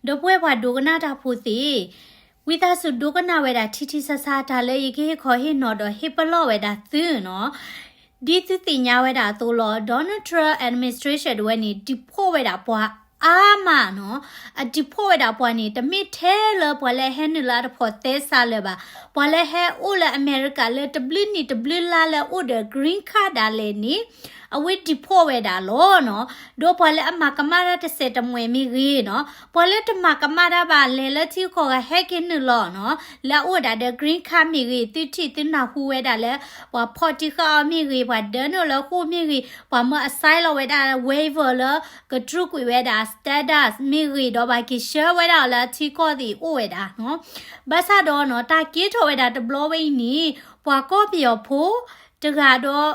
ဒီပုၢ်ဝဲၢ်ပှၤဒိကနၣ်တၢ်ဖိသ့ၣ်, ဝံသးစူၤဒိကနၣ်ဝဲဒၣ်ထံထံဆးဆးတၢ်လၢယကဟ့ၣ်ခီဟ့ၣ်နီၤဒီးဟ့ၣ်ပလီၢ်ဝဲဒၣ်သုနီၤ. ဒ်သုသ့ၣ်ညါဝဲဒၣ်အသိးလီၤ, Donald Trump administration တဝဲန့ၣ် deport ဝဲဒၣ်ပှၤအါမးနီၤ. အ deport ဝဲဒၣ်ပှၤန့ၣ် တမ့ၢ်ထဲလၢပှၤလၢအဟဲနုာ်လၢအတဖိးသဲစးလၢၤဘၣ်, ပှၤလၢဟဲအိၣ်လၢအမဲရကၤလၢတဘျုးနံၣ်တဘျုးလါလၢအအိၣ်ဒီး green card ဒၣ်လဲာ်န့ၣ် အဝဲ deport ဝဲဒၣ်လီၤနီၤ. ဒီးပှၤလၢအမၤကမၣ်တၢ်တစဲးတမှဲၤမ့ၢ်ဂ့ၤနီၤ, ပှၤလၢတမၤကမၣ်တၢ်ဘၣ် လဲၤလၢထံကီၢ်ဂၤဟဲက့ၤနုာ်လီၤနီၤ, လၢအအိၣ်ဒၣ်ဒီး green card မ့ၢ်ဂ့ၤ, သုထံၣ်သုနၢ်ဟူဝဲဒၣ်လၢ ပှၤဖီၣ်တံၢ်ဃာ်အီၤမ့ၢ်ဂ့ၤ, ပှၤဒၢနုာ်လၢဃိမ့ၢ်ဂ့ၤ, ပှၤမၢအ sign လီၤဝဲဒၣ် waiver လၢ ကတြူာ်ကွံာ်ဝဲဒၣ် status မ့ၢ်ဂ့ၤ, ဒီးပှၤက့ၤဆှၢဝဲဒၣ်အီၤလၢအထံကီၢ်သ့ၣ်အိၣ်ဝဲဒၣ်နီၤ. ဘၣ်ဆၣ်ဒီးနီၤ တၢ်ကဲထီၣ်ဝဲဒၣ်တဘျီဝဲအံၤန့ၣ် ပှၤကီၢ်ပယီၤဖိတဂၤဒီး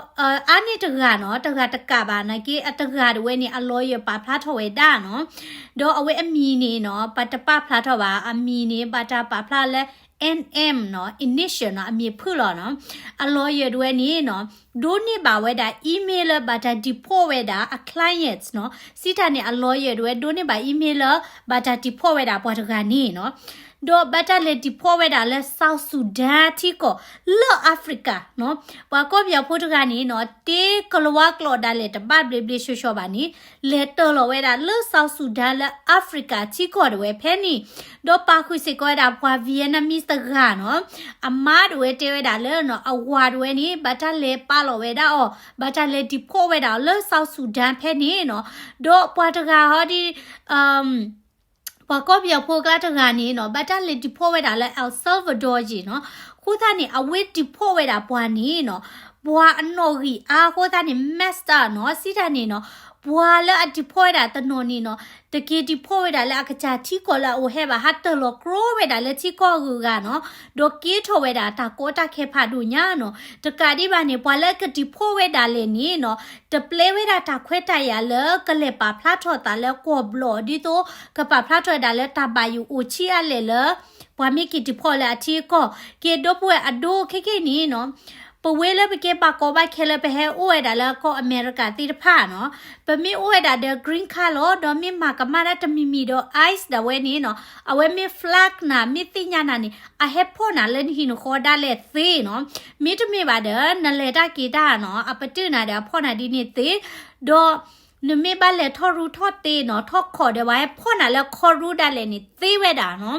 အါန့ၢ်တဂၤနီၤ, တဂၤတကးဘၣ်နာ်က့ အတဂၤတဝဲန့ၣ် အ lawyer ပာ်ဖျါထီၣ်ဝဲဒၣ်နီၤ. ဒီးအဝဲအမံၤန့ၣ်နီၤ ပတပာ်ဖျါထီၣ်ဘၣ်, အမံၤန့ၣ် ဘၣ်တၢ်ပာ်ဖျါလၢ N M နီၤ, initial နီၤ, အမံၤဖုၣ်လီၤနီၤ. အ lawyer တဝဲန့ၣ်နီၤ ဒိးန့ၢ်ဘၣ်ဝဲဒၣ် email လၢဘၣ်တၢ် deport ဝဲဒၣ်အ clients နီၤ, စံးတၢ်န့ၣ် အ lawyer တဝဲဒိးန့ၢ်ဘၣ် email လၢဘၣ်တၢ် deport ဝဲဒၣ်ပှၤတဂၤန့ၣ်နီၤ. ဒီးဘၣ်တၢ်လဲၤ deport ဝဲဒၣ်လၢ South Sudan ထံကီၢ် လၢ Africa နီၤ. ပှၤကီၢ်ပယီၤဖိတဂၤန့ၣ်နီၤ တ့ကလၤဝါကျိာ်ဒၣ်လဲာ်တဘၣ်ဘျ့ဘျ့ဆှီဆှီဘၣ်န့ၣ် လဲၤတၢၢ်လီၤဝဲဒၣ်လၢ South Sudan လၢ Africa ထံကီၢ်တဝဲဖဲန့ၣ်, ဒီးပာ်ဃုာ်စ့ၢ်ကီးဝဲဒၣ်ပှၤ Vietnamese တဂၤနီၤ, အမါတဝဲတဲဝဲဒၣ်လၢနီၤ အဝၤတဝဲန့ၣ် ဘၣ်တၢ်လဲၤပာ်လီၤဝဲဒၣ်အီၤ, ဘၣ်တၢ်လဲၤ deport ဝဲဒၣ်လၢ South Sudan ဖဲန့ၣ်နီၤ. ဒီးပှၤတဂၤဟီဒ် ပှၤကီၢ်ပယီၤဖိအကျါတဂၤန့ၣ်နီၤ ဘၣ်တၢ်လဲၤ deport ဝဲဒၣ်လၢ El Salvador ယံၤနီၤ. အဃိသတးန့ၣ် အဝဲ deport ဝဲဒၣ်ပှၤန့ၣ်နီၤ ပှၤအနီၣ်ဂံၢ်အါအဃိသတးန့ၣ် messed up နီၤ, စံးတၢ်န့ၣ်နီၤ ပှၤလၢအ deport ဝဲဒၣ်တနီၤန့ၣ်နီၤ တက့ၤ deport ဝဲဒၣ်လၢအကစၢ်ထံကီၢ်လၢအအိၣ်ဟဲဘၣ်, ဟးတၢၢ်လီၤကြီဝဲဒၣ်လၢထံကီၢ်အဂုၤအဂၤနီၤ, ဒီးကဲထီၣ်ဝဲဒၣ်တၢ်ကီတၢ်ခဲဖးဒိၣ်ညါနီၤ. တကးဒံးဘၣ်န့ၣ် ပှၤလၢအက deport ဝဲဒၣ်လဲာ်န့ၣ်နီၤ တပျဲဝဲဒၣ်တၢ်ခွဲးတၢ်ယာ်လၢကလဲၤပာ်ဖျါထီၣ်သးလၢကီၢ်ဘျီၣ် ဒ်သိးကပာ်ဖျါထီၣ်ဝဲဒၣ်လၢတၢ်ဘၣ်ယိၣ်အိၣ်ဆံးအါလဲၣ်လၢ ပှၤမ့ၢ်က့ၤ deport လၢအထံအကီၢ်, က့ၤဒီပုၢ်ဝဲၢ်အဒိခဲကနံၣ်အံၤနီၤ, ပဝဲလၢပကဲဘၣ်ကီဘၣ်ခဲလၢပဟဲအိၣ်ဝဲဒၣ်လၢကီၢ်အမဲရကၤသ့ၣ်တဖၣ်နီၤ, ပမ့ၢ်အိၣ်ဝဲဒၣ်ဒီး green card လီၤ, ဒီးမ့ၢ်မၤကမၣ်ဒၣ်တမံၤမံၤဒီး ice ဒၣ်ဝဲန့ၣ်နီၤ, အဝဲမ့ၢ် flag နၤ မ့ၢ်သ့ၣ်ညါနၤန့ၣ် အဟဲဖီၣ်နၤလၢနဟံၣ်နဃီဒၣ်လဲာ်သ့နီၤ, မ့တမ့ၢ်ဘၣ်ဒီး နလဲၤတၢ်က့ၤတၢ်နီၤ အပတုာ်နၤဒီး အဖီၣ်နၤဒ်န့ၣ်သ့, ဒီး နမ့ၢ်ဘၣ်လဲၤထီၣ်ရူထီၣ်သ့နီၤ ထီၣ်ခီၣ်ဒီး ပှၤဟဲဖီၣ်နၤလၢခီရူဒၣ်လဲာ်န့ၣ်သ့ဝဲဒၣ်နီၤ.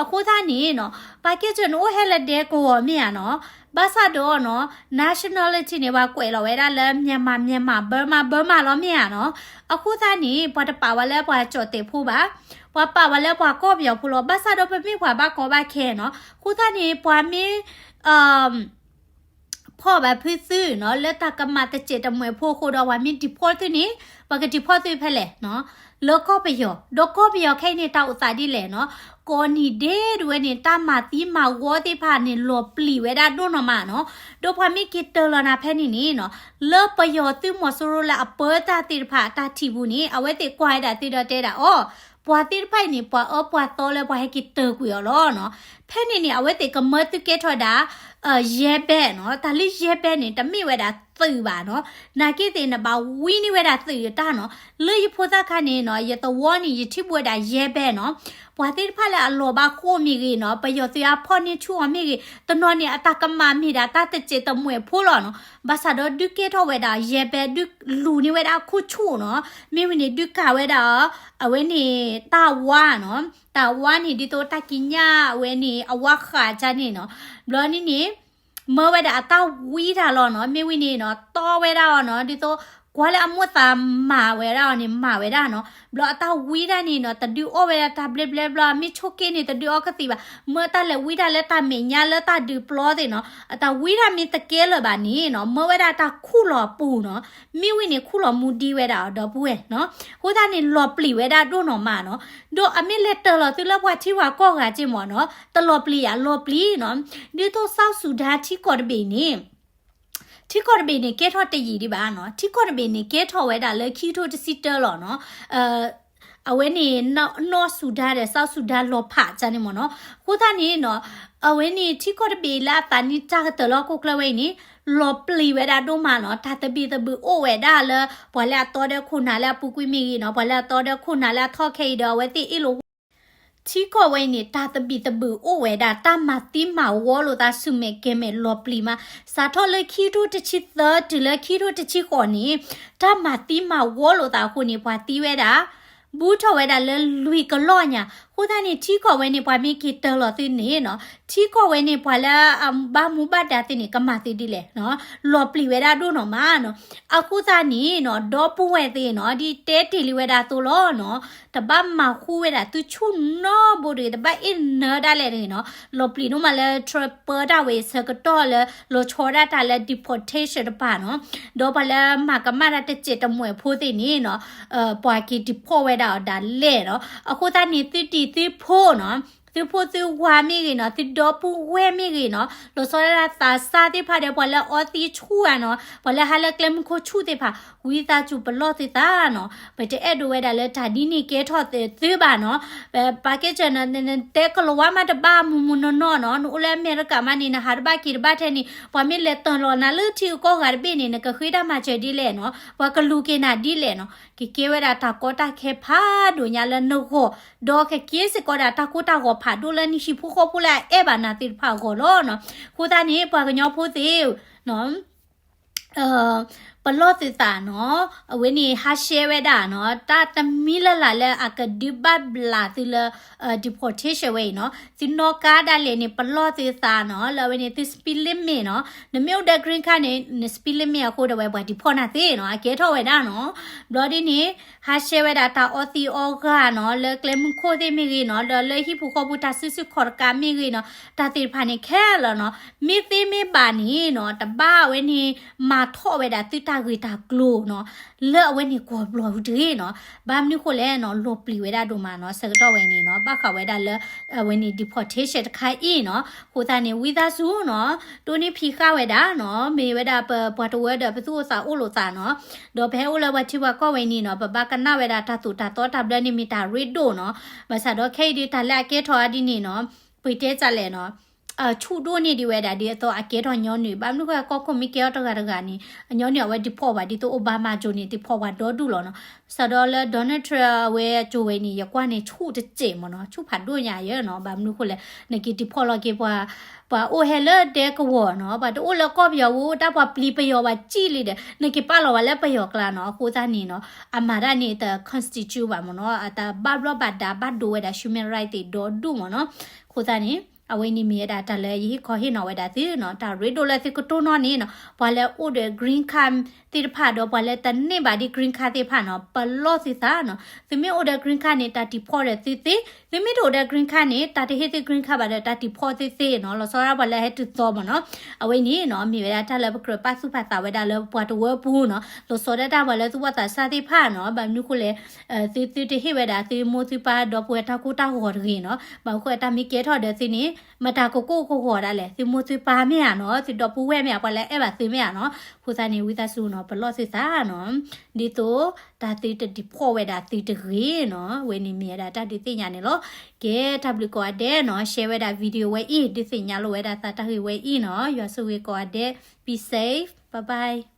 အဃိသတးန့ၣ်နီၤ ပှၤကဲစၢၤနအိၣ်ဟဲလၢဒဲကဝီၤမ့ၢ်ဧါနီၤ, ဘၣ်ဆၣ်ဒီးနီၤ nationality န့ၣ် ပှၤကွဲးလီၤဝဲဒၣ်လၢ Myanmar Myanmar, Burma Burma လီၤမ့ၢ်ဧါနီၤ. အဃိသတးန့ၣ် ပှၤတပာ်ဝဲလၢပှၤကၠီၣ်တဲာ်ဖိဘၣ်, ပှၤပာ်ဝဲလၢပှၤကီၢ်ပယီၤဖိလီၤ. ဘၣ်ဆၣ်ဒီးပမ့ၢ်ပှၤဘၣ်ကီဘၣ်ခဲနီၤ, အဃိသတးန့ၣ် ပှၤမ့ၢ် ဖီၣ်ဘၣ်ဖုသုနီၤ လၢတၢ်ကမၣ်တစဲးတမှဲၤဖိအဃိဒီး ပှၤမ့ၢ် deport သုန့ၣ် ပှၤက deport သုဖဲလဲၣ်နီၤ, လၢကီၢ်ပယီၤ, ဒီးကီၢ်ပယီၤခဲအံၤန့ၣ် တၢ်အိၣ်သးဒ်လဲၣ်နီၤ, ကိးနံၤဒဲးဒၣ်ဝဲန့ၣ် တၢ်မၤသံမၤဝီသ့ၣ်တဖၣ်န့ၣ် လီၤပျံၤဝဲဒၣ်ဒိၣ်နီၢ်မးနီၤ. ဒီးပှၤမ့ၢ်က့ၤတၢၢ်လီၤနၤဖဲန့ၣ်န့ၣ်နီၤ, လၢပယီၤသုးမီၤစိရိၤလၢအပၢတၢ်သ့ၣ်တဖၣ် တၢ်ထံၣ်ပူၤန့ၣ် အဝဲသ့ၣ်ကွၢ်ဝဲဒၣ်သုဒီးတဲဒၣ်အီၤ ပှၤသ့ၣ်တဖၣ်အံၤန့ၣ် ပှၤအၢပှၤသီလၢပှၤဟဲက့ၤတၢၢ်ကွံာ်အီၤလီၤနီၤ. ဖဲန့ၣ်န့ၣ် အဝဲသ့ၣ်ကမၢသုကဲထီၣ်ဒၣ် ရဲဘက် နီၤ, တၢ်လၢ ရဲဘက် န့ၣ် တမ့ၢ်ဝဲဒၣ်သုးဘၣ်နီၤ. နာ်က့သ့ၣ် နဘၣ်ဝံန့ၢ်ဝဲဒၣ်သုးအတၢ်နီၤ. လၢယဖိသၣ်ခါန့ၣ်နီၤ ယသဝီန့ၣ် ယထံၣ်ဘၣ်ဝဲဒၣ် ရဲဘက် နီၤ. ပှၤသ့ၣ်တဖၣ်လၢအလီၤဘၣ်ဃိမ့ၢ်ဂ့ၤနီၤ, ပယီၤသုးအဖီၣ်န့ၢ်ဆူၣ်အီၤမ့ၢ်ဂ့ၤ, တနီၤန့ၣ် အတၢ်ကမၣ်မ့ၢ်ဒၣ်တၢ်တစဲးတမှဲၤဖိလီၤနီၤ. ဘၣ်ဆၣ်ဒီးဒုးကဲထီၣ်ဝဲဒၣ် ရဲဘက် ဒုးလူၤန့ၢ်ဝဲဒၣ်အခိၣ်ဆူၣ်နီၤ. မ့ၢ်ဝံၤန့ၣ် ဒုးကၤဝဲဒၣ် အဝဲန့ၣ် တၢ်ဝါနီၤ. တၢ်ဝါန့ၣ် ဒ်သိးတၢ်ကံးညာ်အဝဲန့ၣ် အဝါဃးကၢ်န့ၣ်နီၤ. ဘျီန့ၣ်န့ၣ် မၢဝဲဒၣ်အတၢ်ဝံတၢ်လီၤနီၤ. မ့ၢ်ဝံၤန့ၣ်နီၤ တီဝဲဒၣ်အီၤနီၤ, ဒ်သိး ကွၢ်လၢအမိၢ်သးမၤဝဲဒၣ်အီၤန့ၣ် မၤဝဲဒၣ်နီၤ. ဘျီအတၢ်ဝံတၢ်န့ၣ်နီၤ တဒုးအီၣ်ဝဲဒၣ်တၢ်ဘျဲဘျဲဘျီ, မ့ၢ်ဆိးက့န့ၣ် တဒုးအီၣ်ကသံၣ်ဘၣ်. မၢတၢ်လဲၤဝံတၢ်လၢတၢ်မဲာ်ညါလၢတၢ်ဒုးပျီသ့ၣ်နီၤ. အတၢ်ဝံတၢ်မ့ၢ်တကဲလၢၤဘၣ်န့ၣ်နီၤ မၢဝဲဒၣ်တၢ်ခူၣ်လီၤပူၤနီၤ. မ့ၢ်ဝံၤန့ၣ် ခူၣ်လီၤမူဒံးဝဲဒၣ်အီၤ ဒီပုၢ်ဝဲၢ်နီၤ. အဃိသတးန့ၣ် လီၤပျံၤဝဲဒၣ်ဒိၣ်နီၢ်မးနီၤ. ဒီးအမ့ၢ်လဲၤတၢၢ်လီၤသုလၢပှၤထံပှၤကီၢ်ဂၤက့မ့ၢ်နီၤ, တလီၤပျံၤယၤလီၤပျံၤနီၤ. ဒ်သိး South Sudan ထံကီၢ်တဘ့ၣ်န့ၣ် ထံကီၢ်တဘ့ၣ်န့ၣ် ကဲထီၣ်တယံာ်ဒံးဘၣ်နီၤ. ထံကီၢ်တဘ့ၣ်န့ၣ် ကဲထီၣ်ဝဲဒၣ်လၢခံကထိတဆံတၢလီၤနီၤ. အဝဲန့ၣ် North Sudan ဒီး South Sudan လီၤဖးကၢန့ၣ်မ့ၢ်နီၤ. အဃိသတးန့ၣ်နီၤ အဝဲန့ၣ်ထံကီၢ်တဘ့ၣ်လၢအသးနံၣ်တၢ်ကတၢၢ်လၢဟီၣ်ခိၣ်ချၢဝဲအံၤန့ၣ် လီၤပျံၤဝဲဒၣ်ဒိၣ်မးနီၤ. တၢ်သဘံၣ်သဘုၣ်အိၣ်ဝဲဒၣ်လၢ ပှၤလၢအတီဒီးခိၣ်နၢ်လၢအပူၤကွံာ်မ့ၢ်ဂ့ၤနီၤ, ပှၤလၢအတီဒီးခိၣ်နၢ်လၢအထီၣ်ခဲအံၤဒီး အဝဲသ့ၣ်အ့ၣ်လိာ်ဝဲ ထံကီၢ်ဝဲအံၤန့ၣ် တၢ်သဘံၣ်သဘုၣ်အိၣ်ဝဲဒၣ် တၢ်မၤသံမၤဝီလိာ်သးဆူၣ်မဲာ်ကဲၤမဲာ်လီၤပျံၤမး, စးထီၣ်လၢခံကထိတဆံသၢတုၤလၢခံကထိတဆံဃိးန့ၣ် တၢ်မၤသံမၤဝီလိာ်သးအဃိန့ၣ် ပှၤသံဝဲဒၣ် ဘူးထီၣ်ဝဲဒၣ်လၢလွံၢ်ကလီၢ်ညါ, အဃိသတးန့ၣ် ထံကီၢ်ဝဲန့ၣ် ပှၤမ့ၢ်က့ၤတၢၤလီၤသုန့ၣ်နီၤ, ထံကီၢ်ဝဲန့ၣ် ပှၤလၢအဘၣ်မူဘၣ်ဒါသ့ၣ်န့ၣ် ကမၤသုဒ်လဲၣ်နီၤ, လီၤပျံၤဝဲဒၣ်ဒိၣ်နီၤမးနီၤ, အဃိသတးန့ၣ်နီၤ ဒီပုၢ်ဝဲၢ်သ့ၣ်နီၤ ဒ်တဲတ့ၢ်လံဝဲဒၣ်အသိးလီၤနီၤ, တဘၣ်မၤဃူဝဲဒၣ်သုဆူၣ်နီတဘိတဂ့ၤ, တဘၣ်အ့ၣ်နၢဒၣ်လဲာ်တဂ့ၤနီၤ, လီၤပျံၤဒိၣ်မးလၢ Trump ပၢတၢ်ဝဲအံၤဆၢကတီၢ်လၢ လီၤဆီဒၣ်တၢ်လၢ deportation တပၤနီၤ, ဒီးပှၤလၢမၤကမၣ်တၢ်တစဲးတမှဲၤဖိသ့ၣ်န့ၣ်နီၤ ပှၤက့ၤ deport ဝဲဒၣ်အီၤဒၣ်လဲာ်နီၤ, အဃိသတးန့ၣ် သုတံၤသုဖိနီၤ, သုဖိသုဝၤမ့ၢ်ဂ့ၤနီၤ, သုဒီပုၢ်ဝဲၢ်မ့ၢ်ဂ့ၤနီၤ, လီၤဆီဒၣ်တၢ်သးစၢ်သ့ၣ်တဖၣ်ဒီး ပှၤလၢအီသံဆူၣ်ဧါနီၤ, ပှၤလၢဟးလၢကျဲမုၢ်ခိၣ်ဆူၣ်သ့ၣ်တဖၣ် ဝံသးစူၤပလီၢ်သုသးနီၤ, ပတအဲၣ်ဒိးဝဲဒၣ်လၢတၢ်ဒ်န့ၣ်ကဲထီၣ်သုဘၣ်နီၤ, ပပာ်ကဲစၢၤနတဲကလီၤဝါမးတဘၣ်မုၢ်မုၢ်နီၢ်နီၢ်နီၤ, နအိၣ်လၢအမဲရကၤမးန့ၣ် နဟးတဘၣ်က့ၤတဘၣ်ထဲန့ၣ် ပှၤမ့ၢ်လဲၤတၢၤလီၤနၤလၢထံဂုၤကီၢ်ဂၤတဘ့ၣ်န့ၣ် နကဃ့တၢ်မၤစၢၤဒ်လဲၣ်နီၤ, ပှၤကလူၤက့ၤနၤဒ်လဲၣ်နီၤ, ကကဲဝဲဒၣ်တၢ်ကီတၢ်ခဲဖးဒိၣ်ညါလၢနဂီၢ်, ဒီးကကဲစ့ၢ်ကီးဒၣ်တၢ်ကိၢ်တၢ်ဂီၤဖးဒိၣ်လၢနဟံၣ်ဖိဃီဖိလၢအအဲၣ်ဘၣ်နၤသ့ၣ်တဖၣ်အဂီၢ်လီၤနီၤ, အဃိသတးန့ၣ် ပှၤကညီဖိသ့ၣ် ပလီၢ်သုသးနီၤ, အဝဲန့ၣ်ဟးရှဲဝဲဒၣ်နီၤ, တၢ်တမံၤလၢ်လၢ်လၢအကဒုးဘၣ်ဘျးသုလၢ deportation ဝဲအံၤနီၤ, သုနီၣ်ကါဒၣ်လဲာ်န့ၣ် ပလီၢ်သုသးနီၤ, လၢအဝဲန့ၣ်သု speed limit နီၤ, နမ့ၢ်အိၣ်ဒီး green card န့ၣ် န speed limit အဃိဒီးဝဲပှၤ deport နၤသ့နီၤ, အကဲထီၣ်ဝဲဒၣ်နီၤ, ဘျီဒ်န့ၣ် ဟးရှဲဝဲဒၣ်တၢ်အီသံးအီဂၤနီၤ, လၢကျဲမုၢ်ခိၣ်သ့ၣ်မ့ၢ်ဂ့ၤနီၤ, ဒီးလၢဟံၣ်ပူၤဃီပူၤတၢ်စုဆူၣ်ခီၣ်တကးမ့ၢ်ဂ့ၤနီၤ, တၢ်သ့ၣ်တဖၣ်န့ၣ်ခဲလၢာ်နီၤ, မ့ၢ်သ့မ့ၢ်ဘၣ်န့ၣ်နီၤ, တဘၣ်အဝဲန့ၣ် မၤထီၣ်ဝဲဒၣ်သုတၢ်ဂ့ၢ်တၢ်ကျိၤနီၤ, လၢအဝဲန့ၣ်ကွီၢ်ဘျီၣ်ဟူတဂ့ၤနီၤ, ဘၣ်မနုၤဃိလဲၣ်နီၤ, လီၤပျံၤဝဲဒၣ်ဒိၣ်မးနီၤ, ဆၢကတီၢ်ဝဲန့ၣ်နီၤ, ဘၣ်ဃးဝဲဒၣ်လၢ အဝဲန့ၣ် deportation တခါအံၤနီၤ, အဃိသတးန့ၣ် ဝံသးစူၤနီၤ, တိၢ်န့ၢ်ဖံးဃာ်ဝဲဒၣ်နီၤ, မ့ၢ်ဝဲဒၣ်ပပှၤတဝၢဒီးပသူၣ်အိၣ်သးအိၣ်လိာ်သးနီၤ, ဒီးပဟဲအိၣ်လၢပှၤထံပှၤကီၢ်ဝဲန့ၣ်နီၤ, ပဘၣ်ကနၣ်ဝဲဒၣ်တၢ်သိၣ်တၢ်သီတၢ်ဘျၢန့ၣ်မ့ၢ်တၢ်ရ့ဒိၣ်နီၤ, ဘၣ်ဆၣ်ဒီးခဲအံၤဒုးတၢ်လၢအကဲထီၣ်အါဒ်န့ၣ်နီၤ, ပတဲတၢ်လဲၣ်နီၤ ဆူၣ်ဒိၣ်န့ၢ်ဒံးဝဲဒၣ် ဒ်အသိးအကဲထီၣ်ညီနုၢ်, ဘၣ်မနုၤဃိကီၢ်ခိၣ်မ့ၢ်ကဲထီၣ်တဂၤတဂၤန့ၣ် အညီနုၢ်အဝဲ deport ဘၣ်, ဒ်သိး Obama ကၠိန့ၣ် deport ပှၤဒီဒူၣ်လီၤနီၤ, စးဒီးလၢ Donald Trump အဝဲကၠိဝဲန့ၣ် ယကွၢ်န့ၣ် ဆူၣ်တစဲးမ့ၢ်နီၤ, ဆူၣ်ဖးဒိၣ်ညါယဲနီၤ, ဘၣ်မနုၤဃိလဲၣ်, နက့ၤ deport လီၤက့ၤပှၤ, ပှၤအိၣ်ဟဲလၢဒဲကဝီၤနီၤ, ပှၤတအိၣ်လၢကီၢ်ပယီၤဝဲ တၢ်ပှၤပျံၤပယီၤဘၣ်ကံၣ်လံဒီး နက့ၤပာ်လီၤဝဲလၢပယီၤကျါနီၤ, အဃိသတးန့ၣ်နီၤ, အမၤတၢ်န့ၣ်တ constitute ဘၣ်မ့ၢ်နီၤ, အတဘၣ်ဘျီၣ်ဘၣ်ဒါဘၣ်ဒိဝဲဒၣ် human right သ့ၣ်ဒီဒူၣ်မ့ၢ်နီၤ, အဃိသတးန့ၣ် အဝဲန့ၣ်မ့ၢ်ဝဲဒၣ်တၢ်လၢယဟ့ၣ်ခီဟ့ၣ်နီၤဝဲဒၣ်သုနီၤ, တၢ်ရ့ဒိၣ်လၢသုကတိၢ်နီၣ်န့ၣ်နီၤ, ပှၤလၢအိၣ်ဒီး green card သ့ၣ်တဖၣ်ဒီး ပှၤလၢတန့ၢ်ဘၣ်ဒ် green card သ့ၣ်တဖၣ်နီၤ, ပလီၢ်သုသးနီၤ, သုမ့ၢ်အိၣ်ဒီး green card န့ၣ် တၢ် deport ဒီးသုသ့, သုမ့ၢ်တအိၣ်ဒီး green card န့ၣ် တၢ်တဟ့ၣ်သု green card ဘၣ်ဒီး တၢ် deport သုသ့နီၤ, လီၤဆီဒၣ်ပှၤလၢဟဲတုၤသီမ့ၢ်နီၤ, အဝဲန့ၣ်နီၤ မ့ၢ်ဝဲဒၣ်တၢ်လၢပကြၢးပာ်သူၣ်ပာ်သးဝဲဒၣ်လၢပှၤတဝၢပူၤနီၤ, လီၤဆီဒၣ်တၢ်ပှၤလၢသုဝဲသးစၢ်သ့ၣ်တဖၣ်နီၤ, ဘၣ်မနုၤဃိလဲၣ် သုသုတဟ့ၣ်ဝဲဒၣ်သုမိၢ်သုပၢ်ဒီပုၢ်ဝဲၢ်တၢ်ကိၢ်တၢ်ဂီၤတဂ့ၤနီၤ, ဘၣ်မနုၤဃိတၢ်မ့ၢ်ကဲထီၣ်ဒီးသုန့ၣ် မတၤကကိၢ်ကဂီၤဒၣ်လဲာ်, သုမိၢ်သုပၢ်မ့ၢ်ဧါနီၤ, သုဒီပုၢ်ဝဲၢ်မ့ၢ်ဧါ, ပှၤလၢအဲၣ်ဘၣ်သုမ့ၢ်ဧါနီၤ, အဃိသတးန့ၣ် ဝံသးစူၤနီၤ ပလီၢ်သုသးနီၤ, ဒ်သိးတၢ်သုတ deport ဝဲဒၣ်သုတဂ့ၤနီၤ, အဝဲန့ၣ်မ့ၢ်ဝဲဒၣ်တၢ်ဒုးသ့ၣ်ညါန့ၣ်လီၤ. ကဲ တၢ်ဘျုးကိးဂၤဒဲးနီၤ, share ဝဲဒၣ် video ဝဲအံၤ ဒုးသ့ၣ်ညါလိာ်ဝဲဒၣ်သးတၢ်ဂ့ၢ်ဝဲအံၤနီၤ, ယွၤဆိၣ်ဂ့ၤကိးဂၤဒဲး, be safe, bye bye.